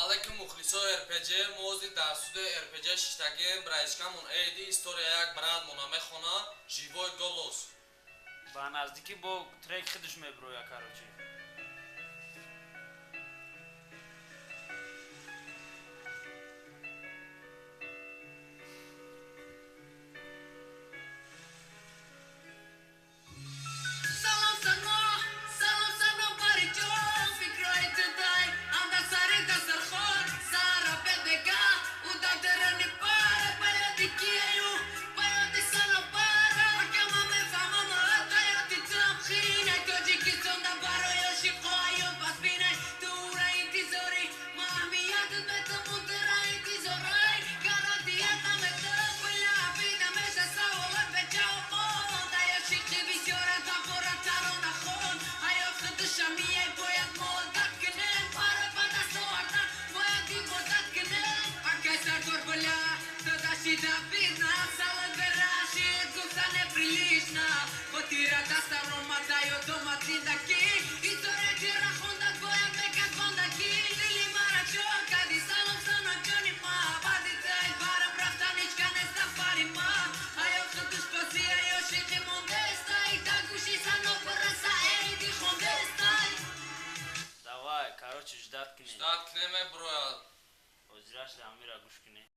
Алейкум, мухлисои РПЖ. Мо ҳозир дар студияи РПЖ шиштагем. Браишкамон Эди история як братмона мехона, живой голос. Ба наздикӣ бо трек худаш меброя, короче. Салом, Сано, салом, Сано, бариҷон. Фикрҳои ту дай анда сари дастархон. Сара бедега удадарани пара. Ба ёди кияю, ба ёди Сано пара. Акама мефаҳмам, ҳаёти туам хинай. Тоҷикистонда барои ошиқҳоаён пас бинай. Ту ура интизорӣ, ма аҳамиятат метамон, тура интизорай. Гарантият наметам, пуля абида меша, саволат беҷавоб монд. Ай ошиқи бисёра табора тарона хон. Ҳаёт худуша миай, бояд мо одат кунем. Барои ба даст овардан бояд ибодат кунем. Акай Сардор, бля, додашида видна. Салат берашид, гуфта неприлично. Хотира дастар омада ёдома зиндагӣ. История тира хондат бояд мекард бандагӣ. Дили мара чор кардӣ, салом, Сано ҷони ма. Баъди тай барам рафтан ҳеҷ ка нест нафари ма. Ҳаёт худуш бозӣ, ай ошиқи мондестай. Да гӯши Сано бираса, Эйди хондестай. Давай, короче, ждать кунем. Ждать кунем, меброяд. Ҳозираш дамира гӯш кунем.